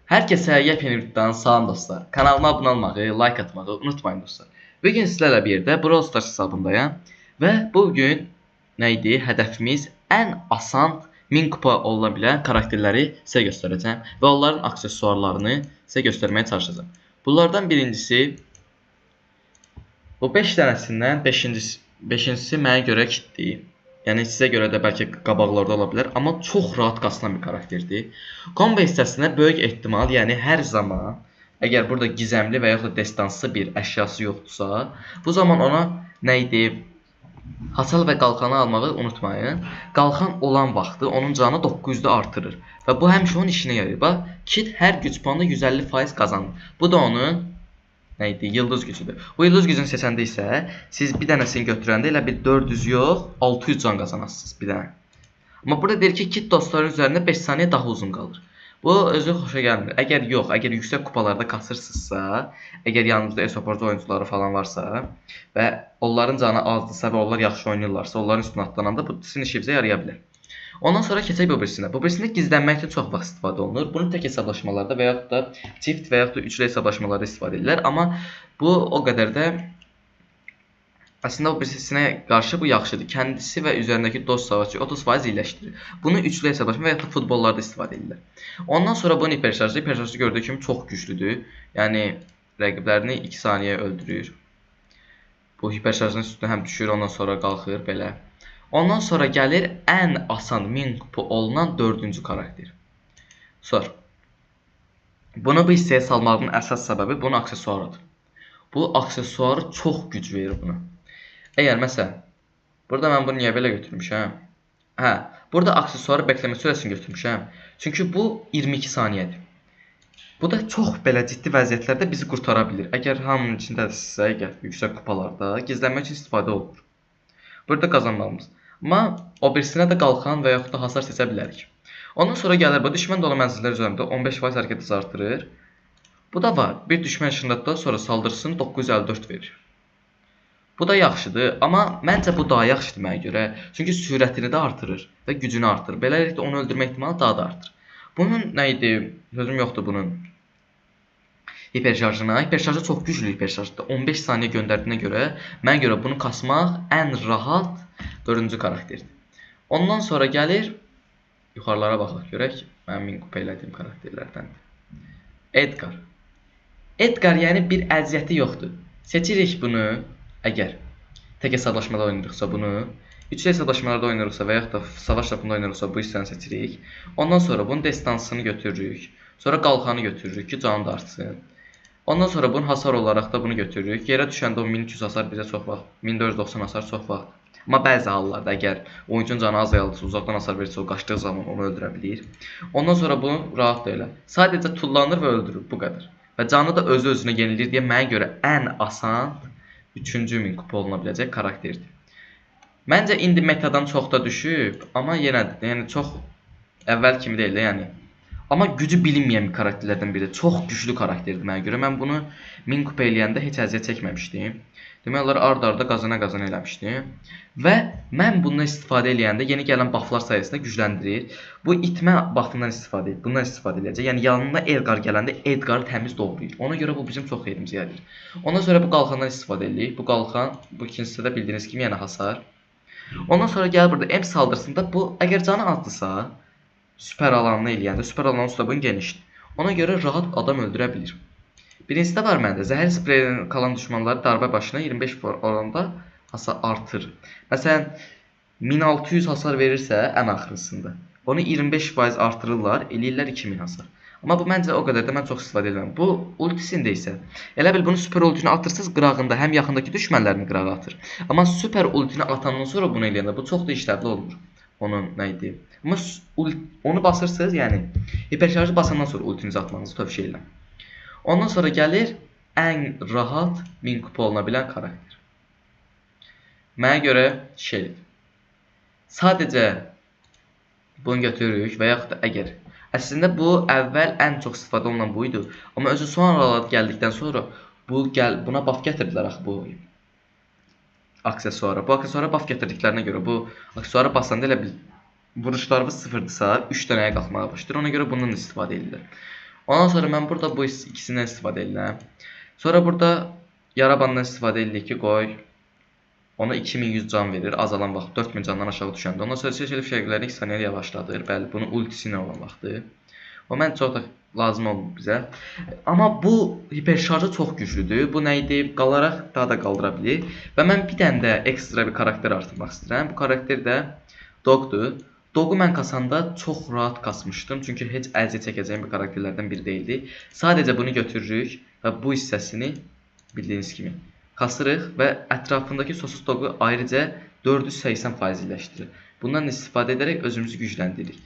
Herkese yepyeni videodan salam dostlar. Kanalıma abone olmayı, like atmayı unutmayın dostlar. Bugün sizlerle birlikte Brawl Stars hesabındayım. Ve bugün neydi? Hedefimiz en asan 1000 kupa olabilen karakterleri size göstereceğim. Ve onların aksesuarlarını size göstermeye çalışacağım. Bunlardan birincisi bu 5 tanesinden beşincisi mənə görə kitdir. Yəni sizə görə də bəlkə qabaqlarda ola bilər, amma çox rahat qasılan bir karakterdir. Combo hissəsinə böyük ehtimal, yəni hər zaman əgər burada gizemli və yaxud da destansı bir əşyası yoxdursa, bu zaman ona nə idi? Hasar və qalxanı almağı unutmayın. Qalxan olan vaxtı onun canı 900-də artırır və bu həmişə onun işinə yarayır. Bax, Kit hər güc puanında 150% qazanır. Bu da onun nə idi? Yıldız gücüdür. Bu yıldız gücünü seçəndə isə siz bir dənəsini götürəndə elə bir 400 yox, 600 can qazanasınız bir dənə. Amma burada deyir ki, Kit dostların üzərində 5 saniyə daha uzun qalır. Bu özü xoşa gəlmir. Əgər yox, əgər yüksək kupalarda kasırsınızsa, əgər yanınızda e-sporcu oyuncuları falan varsa və onların canı azdırsa və onlar yaxşı oynayırlarsa, onların üstünə atlananda bu sizin işinizə yaraya bilər. Ondan sonra keçək bu birisinə. Bu birisində gizlənmək üçün çox vaxt istifadə olunur. Bunu tək hesablaşmalarda və yaxud da çift və yaxud da üçlü hesablaşmalarda istifadə edirlər. Amma bu o qədər də əslində o birisinə qarşı bu yaxşıdır. Kəndisi və üzərindəki dost savaşçı 30% iyiləşdirir. Bunu üçlü hesablaşma və yaxud da futbollarda istifadə edirlər. Ondan sonra bunun hiperşarjı, hiperşarjı gördüyü kimi çox güclüdür. Yəni rəqiblərini 2 saniyə öldürür. Bu hiperşarjın üstünə həm düşür, ondan sonra qalxır belə. Ondan sonra gəlir ən asan 1000 kupa olunan dördüncü karakter. Sor. Bunu bu hissəyə salmağımın əsas səbəbi bunun aksesuarıdır. Bu aksesuarı çox güc verir buna. Əgər məsələn, burada mən bunu niyə belə götürmüşəm? Hə, burada aksesuarı bekləmə sürəsini götürmüşəm. Çünki bu 22 saniyədir. Bu da çox belə ciddi vəziyyətlərdə bizi qurtara bilir. Əgər hamının içindədirsə, əgər yüksək kupalarda gizlənmək üçün istifadə olunur. Burada qazanmağımız. Amma o birisinə də qalxan və yaxud da hasar seçə bilərik. Ondan sonra gəlir bu düşmən dolu mənzillər üzərində 15% hərəkət hızı artırır. Bu da var. Bir düşmən işınlatdan sonra saldırısını 954 verir. Bu da yaxşıdır, amma məncə bu daha yaxşıdır mənə görə. Çünki sürətini də artırır və gücünü artırır. Beləliklə onu öldürmə ehtimalı daha da artır. Bunun nə idi? Sözüm yoxdur bunun. Hiperşarjına. Hiperşarjı çox güclü hiperşarjdır. 15 saniyə göndərdiyinə görə mənə görə bunu kasmaq ən rahat dördüncü karakterdir. Ondan sonra gəlir yuxarılara baxaq görək. Mənim 1000 kupa elədiyim karakterlərdəndir. Edgar. Edgar yəni bir əziyyəti yoxdur. Seçirik bunu əgər tək hesablaşmada oynayırıqsa bunu, üçlü hesablaşmalarda oynayırıqsa və yaxud da savaş topunda oynayırıqsa bu hissəni seçirik. Ondan sonra bunun destansını götürürük. Sonra qalxanı götürürük ki, canı da artsın. Ondan sonra bunun hasar olaraq da bunu götürürük. Yerə düşəndə o 1300 hasar bizə çox vaxt, 1490 hasar çox vaxt. Amma bəzi hallarda əgər oyuncunun canı azaldısa, uzaqdan hasar verirsə, o qaçdığı zaman onu öldürə bilir. Ondan sonra bunu rahat da elə. Sadəcə tullanır və öldürür, bu qədər. Və canı da özü özünə yenilir deyə mənə görə ən asan 3-cü 1000 kupa oluna biləcək karakterdir. Məncə indi metadan çox da düşüb, amma yenə də yəni çox əvvəl kimi deyil də, yəni. Amma gücü bilinməyən bir karakterlərdən biridir. Çox güclü karakterdir mənə görə. Mən bunu 1000 kupa eləyəndə heç əziyyət çəkməmişdim. Demək olar ard-arda qazana-qazana eləmişdim. Və mən bundan istifadə eləyəndə yeni gələn bufflar sayəsində gücləndirir. Bu itmə buffından istifadə edir. Bundan istifadə eləyəcək. Yəni yanına Edgar gələndə Edgarı təmiz doğrayır. Ona görə bu bizim çox xeyrimizə gəlir. Ondan sonra bu qalxandan istifadə edirik. Bu qalxan, bu ikincisi də bildiyiniz kimi yəni hasar. Ondan sonra gəlir burada M saldırısında bu əgər canı azdırsa süper alanını eləyəndə süper alanın üstə bunun genişdir. Ona görə rahat adam öldürə bilir. Birincisi də var məndə. Zəhər spreyindən kalan düşmanları darbə başına 25 oranda hasar artır. Məsələn 1600 hasar verirsə ən axırıncısında onu 25% artırırlar, eləyirlər 2000 hasar. Amma bu məncə o qədər də mən çox istifadə edirəm. Bu ultisində isə elə bil bunu süper ultini atırsınız qırağında həm yaxındakı düşmənlərini qırağa atır. Amma süper ultini atandan sonra bunu eləyəndə bu çox da işləvli olmur. Onun nə idi? Amma onu basırsınız, yəni hiperşarjı basandan sonra ultinizi atmanızı tövsiyə edirəm. Ondan sonra gəlir ən rahat 1000 kupa oluna bilən karakter. Mənə görə Shelly. Sadəcə bunu götürürük və yaxud da əgər əslində bu əvvəl ən çox istifadə olunan bu idi. Amma özü sonralar gəldikdən sonra bu buna buff gətirdilər axı bu aksesuara. Bu aksesuara buff gətirdiklərinə görə bu aksesuara basanda elə bil vuruşlarınız sıfırdırsa 3 dənəyə qalxmağa başlayır. Ona görə bundan istifadə edirlər. Ondan sonra mən burada bu ikisindən istifadə edirəm. Sonra burada yarabandan istifadə edirik ki, qoy ona 2100 can verir. Azalan vaxt 4000 candan aşağı düşəndə. Ondan sonra seçili fişənglərini 2 saniyə yavaşladır. Bəli, bunun ultisi ilə olan vaxtı. O mən çox da lazım olmur bizə. Amma bu hiperşarjı çox güclüdür. Bu nə idi? Qalaraq daha da qaldıra bilir. Və mən bir dənə də ekstra bir karakter artırmaq istəyirəm. Bu karakter də Dog'dur. Dog'u mən kasanda çox rahat kasmışdım. Çünki heç əziyyət çəkəcəyim bir karakterlərdən biri deyildi. Sadəcə bunu götürürük və bu hissəsini bildiyiniz kimi kasırıq və ətrafındakı sosuz Dog'u ayrıca 480% iyiləşdirir. Bundan istifadə edərək özümüzü gücləndiririk.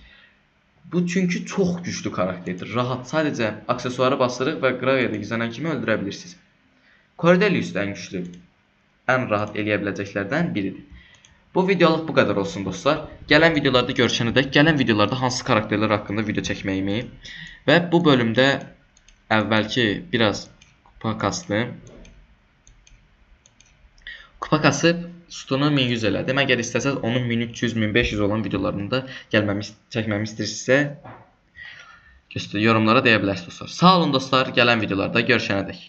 Bu çünki çox güclü karakterdir. Rahat, sadəcə aksesuarı basırıq və Qraviyada gizlənən kimi öldürə bilirsiniz. Cordelius da ən güclü, ən rahat eləyə biləcəklərdən biridir. Bu videoluq bu qədər olsun dostlar. Gələn videolarda görüşənədək, gələn videolarda hansı karakterlər haqqında video çəkməyimi və bu bölümdə əvvəlki biraz kupa kastım. Kupa kasıb sütunu 1100 elədim. Əgər istəsəz onun 1300, 1500 olan videolarını da gəlməmi, çəkməmi istəyirsinizsə, yorumlara deyə bilərsiniz dostlar. Sağ olun dostlar. Gələn videolarda görüşənədək.